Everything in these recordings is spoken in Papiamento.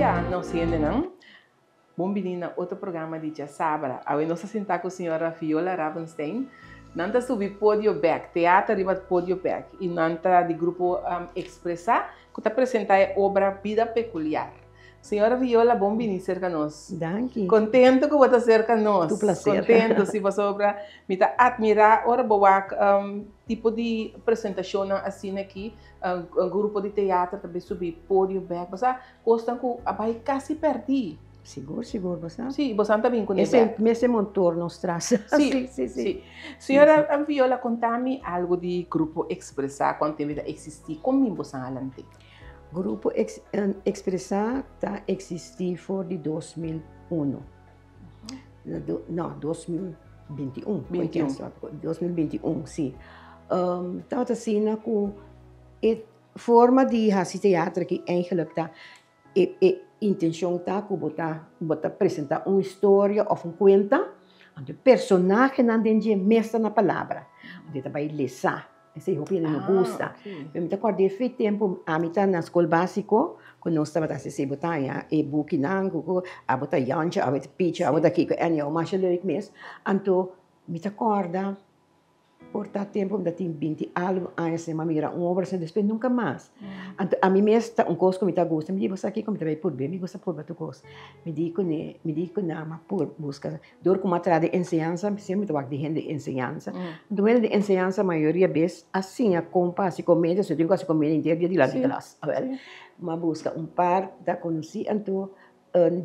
dia nos hendenan. Bon bini na otro programa di Djasabra. Awe nos ta sinta ku señora Viola Ravenstein. Nan ta subi podio bek, teater riba podio bek. I nan ta di grupo Expresa ku ta presenta e obra Bida Pekuliar. Señora Viola, bon bini serka nos. Danki. Contento ku bo ta serka nos. Tu placer. Contento, si, pasobra mi ta admira ora bo wak tipo di presentacionnan asina aki, un grupo di teatro ta bin subi podio bek, bo sa, cosnan ku a bai casi perdi. Sigur, sigur, bo sa. Si, bosan ta bin kuné bek. Ese mester motor nos tras. Si, si, si. Señora Viola, konta mi algo di Grupo Expresa, kuantu tempu e ta existi, kon bin bosan a lant'é? Grupo Expresá ta eksistí for di 2001. No, 2021. 2021, sí. Tabata asina ku e forma di hasi teatro aki eigenlijk ta e e intenshon ta ku bo ta bo ta presentá un historia òf un kuenta, anto e personahenan den dje mes ta na palabra. Anto e ta bai lesa. Esei hopi hende no gusta. Pero mi ta kòrda e fe tempu ami ta na skol básiko ku nos tabata hasi esei bo ta haña e bukinan ku abo ta Jantje, abo ta Pietje, abo ta kiko anyhow masha leuk mes. Anto mi ta kòrda por ta tempu mi ta tin binti algu aña asina mi a mira un obra asina despues nunka mas. Anto ami mes ta un kos ku mi ta gusta mi di bo sa kiko mi ta bai purba mi gusta purba tur kos. Mi di kuné mi di ku nan mi a purba buska. Dor ku mi a traha den enseñansa, mi semper ta wak di hende di enseñansa. Anto hende di enseñansa mayoria bes a siña kon pa hasi komedia, so tin ku hasi komedia henter dia dilanti klas. Awel, mi a buska un par ku ta konosí, anto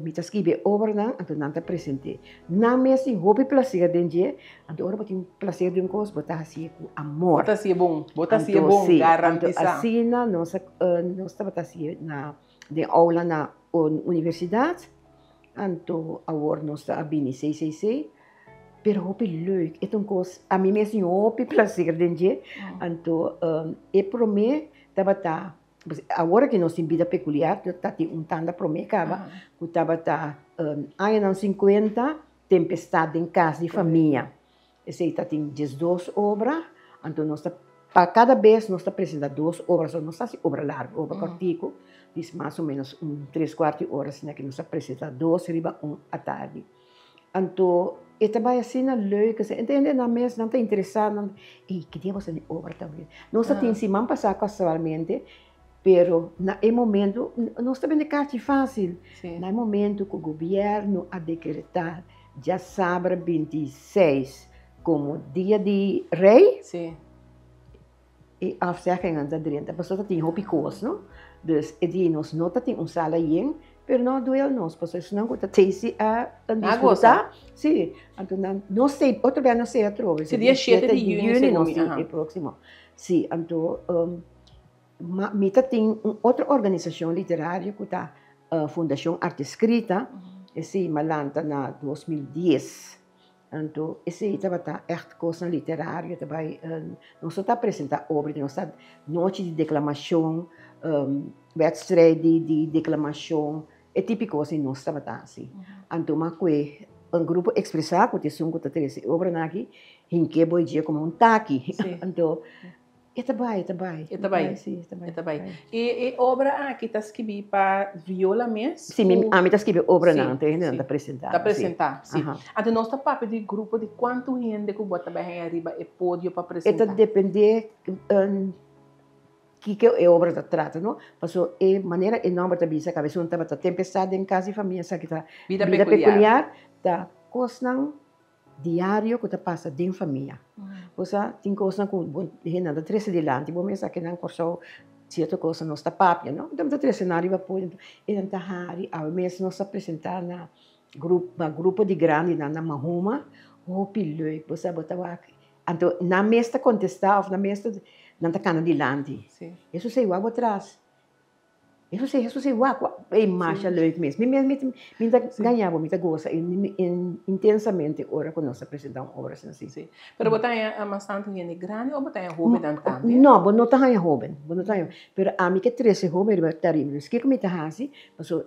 mi ta skibi e obranan, anto nan ta present'é. Nan mes tin hopi plaser den dje, anto ora bo tin plaser den un kos, bo ta hasié ku amor. Bo ta hasié bon, bo ta hasié bon, garantisá. Anto asina nos a nos tabata hasié na den aula na universidat. Anto awor nos ta a bini CCC, pero hopi leuk, e ta un kos, ami mes tin hopi placer den dje, anto e prome tabata, awor aki nos tin Bida Peculiar, ta tin un tanda prome kaba, ku tabata añanan sinkuenta, Tempestad den kas di famia. Esei ta tin diesdos obra, anto nos ta pa kada bes nos ta presenta dos obra, so nos ta hasi obra largu, obra kòrtiku, dis mas o ménos un tres kuart di ora asina ke nos ta presenta dos riba un atardi. Anto e ta bai asina leuk, e ta hende nan mes nan ta interesá, nan ey ki dia bo sa di obra ta bai? Nos ta tin siman pasá kasualmente, pero na e momento nos ta bende karchi fásil, na e momento ku gobièrnu a dekretá Djasabra 26 komo dia di rei. Sí. E afzeggingen ta drenta pasobra ta tin hopi kos no. Dus e di nos no ta tin un sala yen pero no a duel nos pasobra esnan ku ta tei a disfruta. Sí, anto nan nos tei otro bia nos tei atrobe. Sí, dia shete di yüni nos tin e próksimo. Sí, anto mi ta tin un otro organisashon literario ku ta Fundashon Arte Eskrita, esei mi a lanta na 2010. Anto esei tabata ègt kosnan literario ta bai, nos no ta presentá obra, nos ta nochi di deklamashon, wèdstrijd di deklamashon, e típiko asina nos tabata hasi. Anto mi a kue un grupo ekspresá ku ta esun ku ta trese e obranan aki, hink'é bo dje komo un taki. Anto E ta bai, e ta bai. E ta bai. Sí, e ta bai. E ta bai. E e obra aki ta skibí pa Viola mes? Sí, mi, ami ta skibi obranan, anto hende nan ta presentá. Ta presentá, sí. Anto nos ta papia di grupo di kuantu hende ku bo ta bai haña riba e podio pa presentá? E ta dependé kiko e obra ta trata, no? Pasobra e manera e nòmber ta bisa kabesun tabata Tempestad den kas di famia, esaki ta Bida Pekuliar. Ta kosnan Diario ku ta pasa den famia. Bo sa tin kosnan ku bo hendenan ta trese dilanti bo mes aki nan Kòrsou sierto kosnan nos ta papia no mi ta trese nan riba podio e nan ta hari awe mes nos a presentá na na grupo di grandinan na Mahuma hopi leuk bo sa bo ta wak anto nan mes ta kontestá òf nan mes ta nan ta kana dilanti eso sa wak bo tras. Hesus ei, Hesus ei, wak, wak. Ei, masha leuk mes. Mi mes, mi, mi ta gaña bo, mi ta gosa intensamente ora ku nos ta presentá un obra asina si. Sí. Pero bo ta haña mas tantu hende grandi o bo ta haña hóbennan tambe? No, bo no ta haña hóben, bo no ta haña. Pero ami ke trese hóben riba tarima. Dus kiko mi ta hasi? Pasobra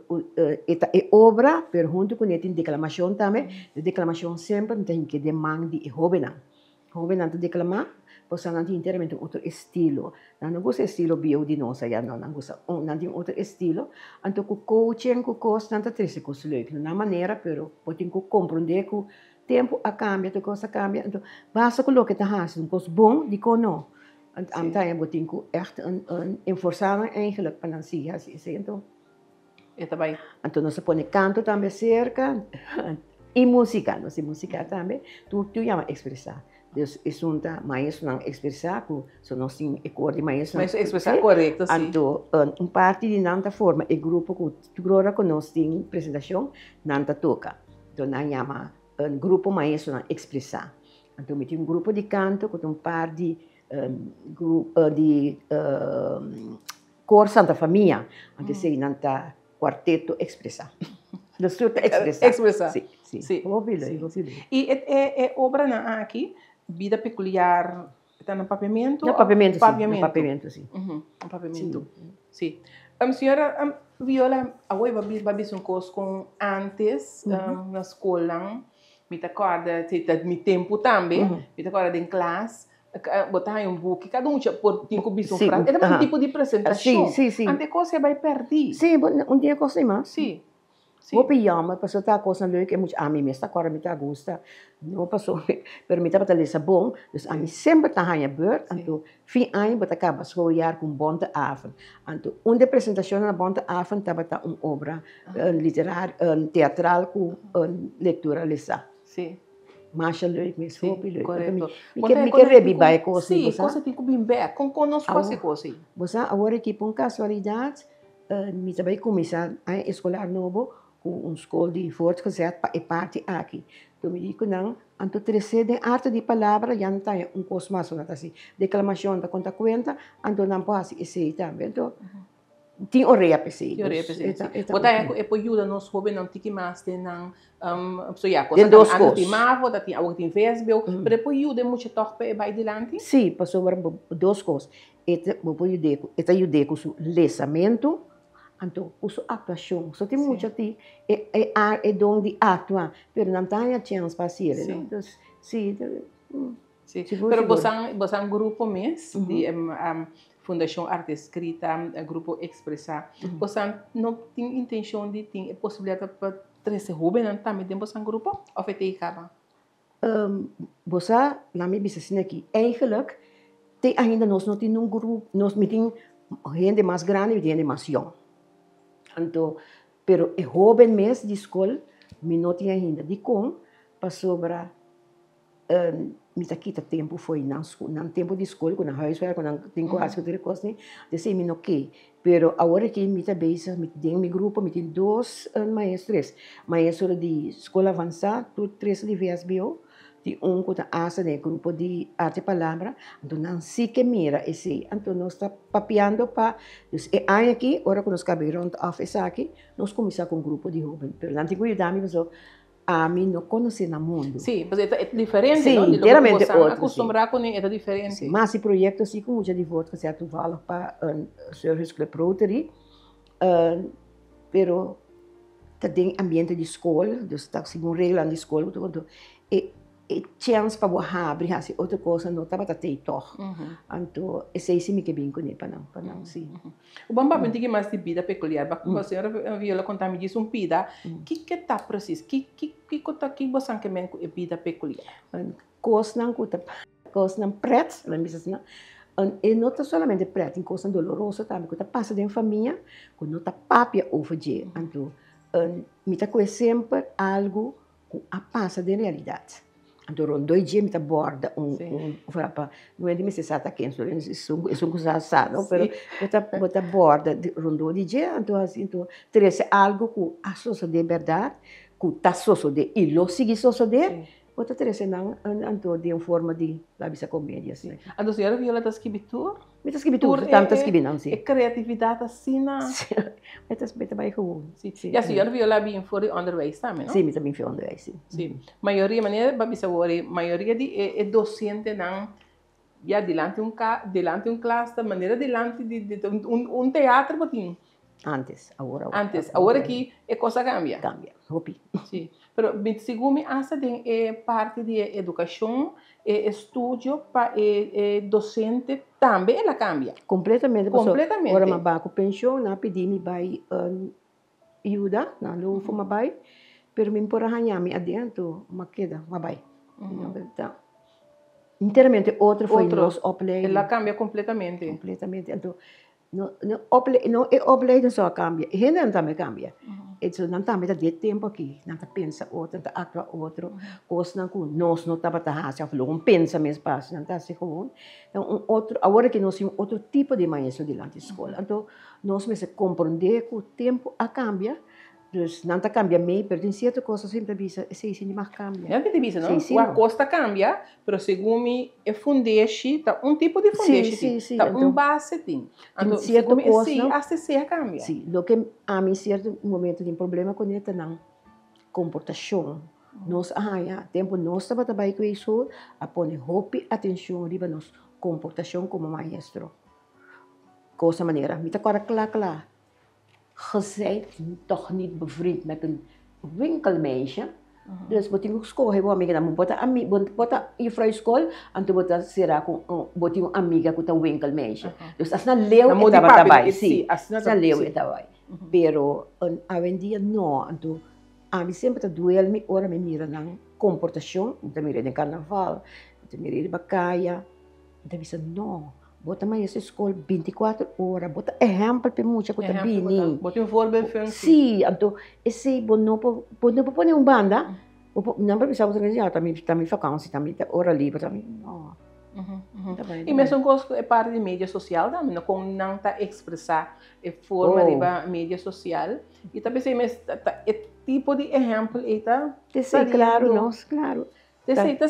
e ta e obra, pero huntu kuné tin deklamashon tambe. E deklamashon semper mi ta hink'é den man di e hóbennan. Hóbennan ta deklamá. Pasobra nan tin enteramente un otro estilo. Nan no gusta estilo bieu di nos aya, no. Nan gusta un, nan tin otro estilo. Anto ku coaching, ku kos, nan ta trese kos leuk. Na nan manera, pero bo tin ku komprondé ku tempu a kambia, tur kos a kambia. Anto basta ku loke ta hasi un kos bon, dikon no? Anto ami ta haña bo tin ku ègt enforsá nan eigenlik pa nan sigui hasi esei. Anto. E ta bai. Anto nos a pone kanto tambe aserka i músika, nos tin músika tambe, tur tur yama ekspresá. Dus esun ta maestronan ekspresá ku so nos tin e kor di maestronan. Maestro ekspresá, korekto, si. Anto un parti di nan ta forma e grupo ku tur ora ku nos tin presentashon nan ta toka. Anto nan yama grupo maestronan ekspresá. Anto mi tin un grupo di kanto ku ta un par di di Kor Santa Famia, anto esei nan ta kuarteto ekspresá. Nos tur ta ekspresá. Ekspresá. Sí, sí. Sí. Hopi leuk, hopi leuk. I e e e obranan aki, Bida Pekuliar, ta na papiamentu? Na papiamentu, sí. Na papiamentu, sí. Na papiamentu, sí. Señora Viola, awor bo a bisa un kos kon antes na skolnan, mi ta kòrda, si ta mi tempu tambe, mi ta kòrda den klas, Bo ta haña un buki, kada mucha por tin ku bisa un frase. E ta un tipo di presentashon. Anto e kos ei bai pèrdí. Sí, un dia kos ei mas. Sí. Hopi yòmber, pasobra ta kosnan leuk e mucha, ami mes ta kòrda mi ta gusta, no pasobra, pero mi tabata lesa bon, dus ami semper ta haña bùrt, anto fin aña bo ta kaba schooljaar ku un bonte avond. Anto un di e presentashonnan na bonte avond tabata un obra literario, teatral ku lektura lesá. Sí. Masha leuk mes, hopi leuk. Korekto. Mi ke rebiba e kos ei, bo sa? Sí, kos tin ku bin bèk. Kon kon nos por hasi kos ei? Bo sa, awor aki pa un kasualidat, mi ta bai kuminsá aña eskolar nobo ku un skol di voortgezet pa e parti aki. Anto mi di ku nan, anto tresé den arte di palabra ya no ta haña un kos mas ku nan ta hasi. Deklamashon ta konta kuenta, anto nan por hasi esei tambe. Anto Tin orea p'esei. Tin orea p'esei, sí. Bo ta haña ku e por yuda nos hóbennan tiki mas den nan, so ya, Den dos kos. Antes tin mavo, ta tin awor tin vsbo, pero e por yuda e mucha tòg pa e bai dilanti? Sí, pasobra bo dos kos. E ta bo por yud'é ku e ta yud'é ku su lesamentu, anto ku su aktuashon. So tin mucha tin e e e don di aktua, pero nan ta haña chèns pa hasiel, no? Dus, sí. Sí, Sigur, pero sigur. bosan, bosan grupo mes, di Fundacion Arte Escrita, Grupo Expresa, bosan no tin intencion di tin e posibilidad pa trece hobennan tambe den bosan grupo of e ta ei caba? Bo sa, laat mi bisa asina aki, eigenlijk te ainda nos no tin un grupo, nos mi tin hende mas grandi, mi tin hende mas yong. Anto, pero e hoben mes di skol mi no tin ainda. Dikon? Pasobra Mi ta kita tempu fo'i nan nan tempu di skol ku nan huiswerk ku nan tin ku hasi ku tur e kosnan esei mi no ke pero awor aki mi ta bezig mi den mi grupo mi tin dos maestro tres maestro di skol avansá tur tres di vsbo tin un ku ta hasta den e grupo di arte palabra anto nan si ke mira esei anto nos ta papiando pa dus e aña aki ora ku nos kaba rònt òf esaki nos kuminsá ku un grupo di hoben pero nan tin ku yuda mi pasobra Ami no konosé na mundu. Sí, pasobra e ta diferente, Sí, no? Di loke ku enteramente bosan otro, sí. akustumbrá kuné, e ta diferente. Sí, mas e proyekto así ku mucha di voortgezet toevallig pa un service club Rotary, pero ta den ambiente di skol, dus ta segun reglanan di skol, e E chèns pa bo habri hasi otro kos no tabata tei tòg. Anto esei si mi ke bin kuné pa nan, pa nan si. Bo ban papia un tiki mas di bida pekuliar. Ba ku señora Viola konta mi djis un pida, kiko ta presis? Ki ki kiko ta ki bo san ke men ku e bida pekuliar? Kosnan ku ta kosnan prèt, laat mi bisa asina, e no ta solamente prèt, tin kosnan doloroso tambe ku ta pasa den famia ku no ta papia over dje. Anto mi ta kohe semper algu Ku a pasa den realidat. Anto rondó e dje mi ta borda un un pa no hende mester sa ta ken so esun ku sa sa no pero bo ta bo ta borda rondó di dje anto asi anto trese algu ku a sosodé bèrdat ku ta sosodé i lo sigui sosodé bo ta trese nan anto den forma di laga bisa komedia asina. Anto señora Viola ta skibi tur? Mi ta skibi tur, ta skibi nan si. E kreatividat asina. Mi ta mi ta bai gewoon. Si. Ya señora Viola a bin for di onderwijs tambe, no? Si, mi ta bin for di onderwijs, si. Si. Mayoria, manera bo a bisa awor, mayoria di e dosentenan ya dilanti un ka, dilanti un klas ta manera dilanti di un teatro bo tin. Antes, awor. Antes, awor aki e kos a kambia. Kambia, hopi. Sí, pero mi segun mi hasta den e parti di e edukashon, e estudio pa e e dosente tambe el a kambia. Kompletamente, pasobra ora mi a bai ku penshon nan a pidi mi bai yuda, nan lo for mi a bai, pero mi por a haña mi adentro, mi a keda, mi a bai. Ta enteramente otro for nos opleiding. El a kambia kompletamente. Kompletamente, anto No, no, ople, no e opleiding so a cambia, e hendenan tambe a cambia. E so nan tambe ta di e tempo aki, nan ta pensa otro, nan ta actua otro, cosnan cu nos no tabata haci of lo un pensa mes pa haci, nan ta haci gewoon. Ta un otro, awor aki nos tin un otro tipo di maestro dilanti scol, anto nos mester comprende cu tempo a cambia. Dus nan ta cambia mey, pero tin cierto cosas cu mi ta bisa, esey si ni mag cambia. Nan ta bisa, no? Cua cos ta cambia, pero segun mi e fundeshi ta un tipo di fundeshi tin, ta un base tin. Anto segun mi esey hasta esey a cambia. Si, loke ami cierto momento tin problema cune ta nan comportacion. Nos a haya, tempo nos tabata bay cu e school, a pone hopi atencion riba nos comportacion como maestro. Cosa manera, mi ta corda cla cla. Ge zijt toch niet bevriend met een winkelmeisje, dus bo tin ku skohe bo amiganan. Bo ta ami, bo bo ta juffrouw skol, anto bo ta sera ku un, bo tin un amiga ku ta winkelmeisje. Dus asina leu e tabata bai, si, asina leu e ta bai. Pero awendia no, anto ami semper ta duel mi ora mi mira nan komportashon, mi ta mira den karnaval, mi ta mira riba kaya. Mi ta bisa, no, bo ta maestro di skol bintikuater ora, bo ta ehèmpel pa e mucha ku ta bini. Bo tin voorbeeldfunctie. Sí, anto esei bo no por, bo no por pone un banda, bo por, nan por bisa bo ya, ta mi, ta mi vakansi, ta mi ora liber, ta mi, no. I mesun kos ku e parti di media sosial tambe, no, kon nan ta ekspresá e forma riba media sosial. I ta p'esei mes ta e tipo di ehèmpel ei ta saliendo. Klaro, no, klaro.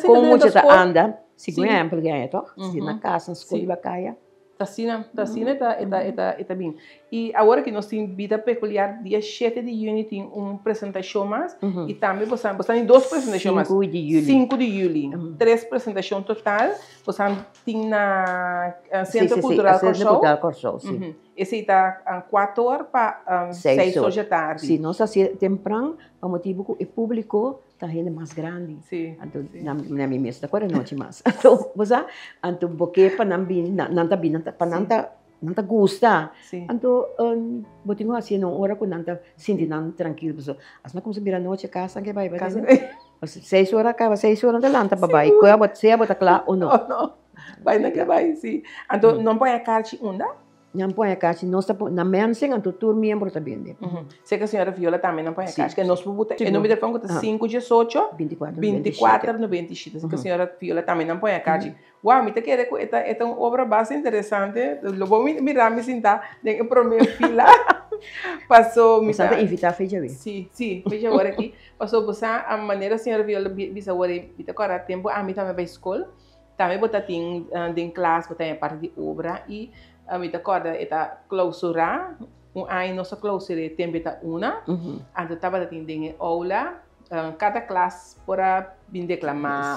Kon mucha ta anda, segun ehempel ke aña toch? Si na kas, na skol riba kaya. Ta asina, ta asina e ta, e ta, e ta bin. I awor aki nos tin Bida Pekuliar, dia shete di yüni tin un presentashon mas i tambe bo sa, bo sa tin dos presentashon mas. Sinku di yüli. Sinku di yüli. Tres presentashon total bo sa tin na Sentro Kultural Kòrsou. Sentro Kultural Kòrsou, si. Esei ta kuater or pa seis or dje tardi. Si, nos hasié tempran pa motibu ku e públiko Ta hende mas grandi. Sí. Anto nan na mi mes ta kore nochi mas. Anto bo sa, anto bo ke pa nan bini, nan ta bini, nan ta pa nan ta nan ta gusta. Sí. Anto bo tin ku hasi en un ora ku nan ta sinti nan trankil pasobra asina kuminsá bira nochi kas nan ke bai bai. Seis ora kaba, seis ora nan ta lanta pa bai, kua bo sea bo ta kla o no. O no. Bai nan ke bai, sí. Anto nan pone karchi unda? Nan pone kashi, nos ta pone, na mensen anto tur miembro ta bende. Sé ke señora Viola tambe nan pone kashi, ke nos por buta e numero telefon ku ta sinku diesocho, bintikuater, noventa i shete. Así ke señora Viola tambe nan pone kashi. Wow, mi ta kere ku e ta e ta un obra basta interesante. Lo bo mira mi sintá den e promé fila. Paso mi ta. Bo sa ta invitá fecha awe. Sí, sí, fecha awor aki. Paso bo sa a manera señora Viola bisa awor mi ta kòrda tempu ami tambe bai skol. Tambe bo ta tin den klas bo ta den parti di obra i mi ta kòrda e ta klousurá, un aña nos a klousur'é e tempu e ta una, anto tabata tin den e oula kada klas por a bin deklamá,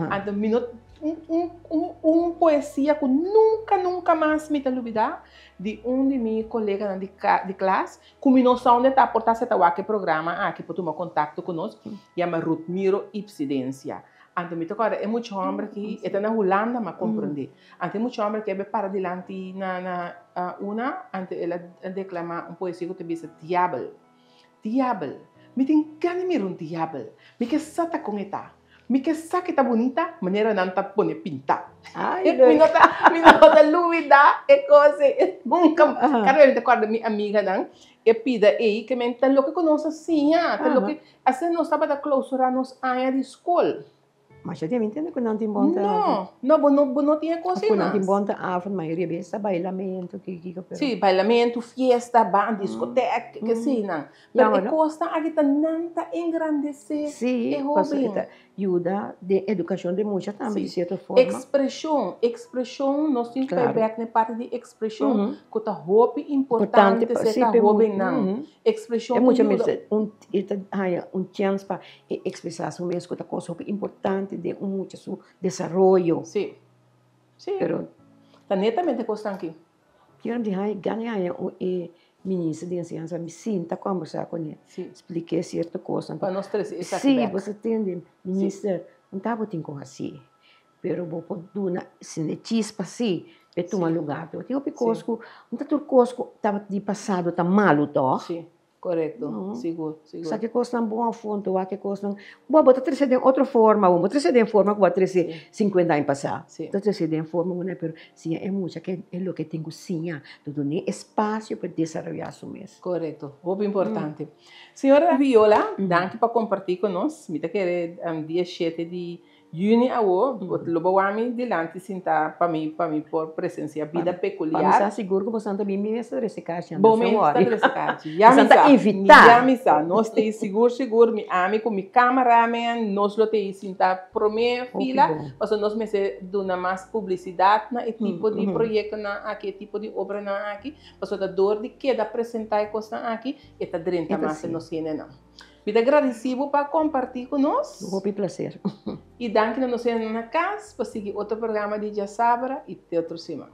anto mi no un poesia ku nunka nunka mas mi ta lubidá di un di mi koleganan di klas ku mi no sa unda e ta por ta si e ta wak e programa aki por tuma kontakto ku nos, yama Rutmiro Ipsidencia. Anto mi ta kòrda e mucha hòmber aki, e ta na Hulanda m'a komprondé. Anto e mucha hòmber aki a bai para dilanti na na una, anto el a deklamá un poesia ku ta bisa, Diabel, diabel, mi tin gana di mira un diabel, mi ke sa ta kon e ta, mi ke sa ku e ta bunita manera nan ta pone pintá. Mi no ta, mi no ta lubidá e kos ei nunka. Kada bes mi ta kòrda mi amiganan e pida ei, ke men ta loke ku nos a siña, ta loke Asina nos tabata clausura nos aña di skol. Masha di a mi ntende ku nan tin bon ta No, no, bo no, bo no tin e kos ei Ku nan tin mas. bon ta avond, mayoria bes ta bailamentu, ki kiko, pero. Sí, bailamentu, fiesta, ban, diskotek, ke eseinan. Pero Jammer, e no? kosnan aki ta nan ta engrandesé Sí, e pasobra e hoben. ta yuda den edukashon di mucha tambe di sierto forma. Ekspreshon, ekspreshon, nos tin ku bai Klaro. bèk na e parti di ekspreshon ku ta hopi Importante importante pa serka sí pa e hóbennan. Ekspreshon E ta mucha yuda. mester un e ta haña un chèns pa e ekspresá su mes ku ta kos hopi importante den un mucha su desaroyo. Sí, sí. Pero Ta netamente kosnan aki. Kier di haña gana haña un e. Minister di Enseñansa, mi sinta kombersá kuné, splik'é sierto kosnan. Pa nos trese esaki Sí, bèk. bo sa tende, Minister, no ta bo tin ku hasi, pero bo por duna sende chispa sí p'e tuma lugá. Pero tin hopi kos ku, no ta tur kos ku tabata di pasado ta malu tòg. Sí, korekto, sigur, sigur. Sa ke kosnan bon afó, anto wak e kosnan, bo bo ta trese den otro forma, bo bo trese den forma ku bo a trese sinkuenta aña pasá. Bo ta trese den forma ku pero siña e mucha ke e loke e tin ku siña, ta dun'é espasio pa desaroyá su mes. Korekto, hopi importante. Señora Viola, danki pa kompartí ku nos. Mi ta kere dia shete di Juni awo, lo bo wak mi dilanti sintá pa mi pa mi por presensiá Bida Pekuliar. Pa mi sa sigur ku boso ta bin mi mes ta trese kachi Bo mes ta trese kachi. Ya mi sa, ya mi sa. Nos ta ei sigur sigur, mi ami ku mi cameraman, nos lo ta ei sintá promé fila, pasobra nos mester duna mas publisidat na e tipo di proyektonan aki, e tipo di obranan aki, pasobra ta dor di keda presentá e kosnan aki, e ta drenta mas den nos hendenan. Mi ta gradisí bo pa kompartí ku nos. Hopi plaser. I danki na nos hendenan na kas pa sigui otro programa di Djasabra i te otro siman.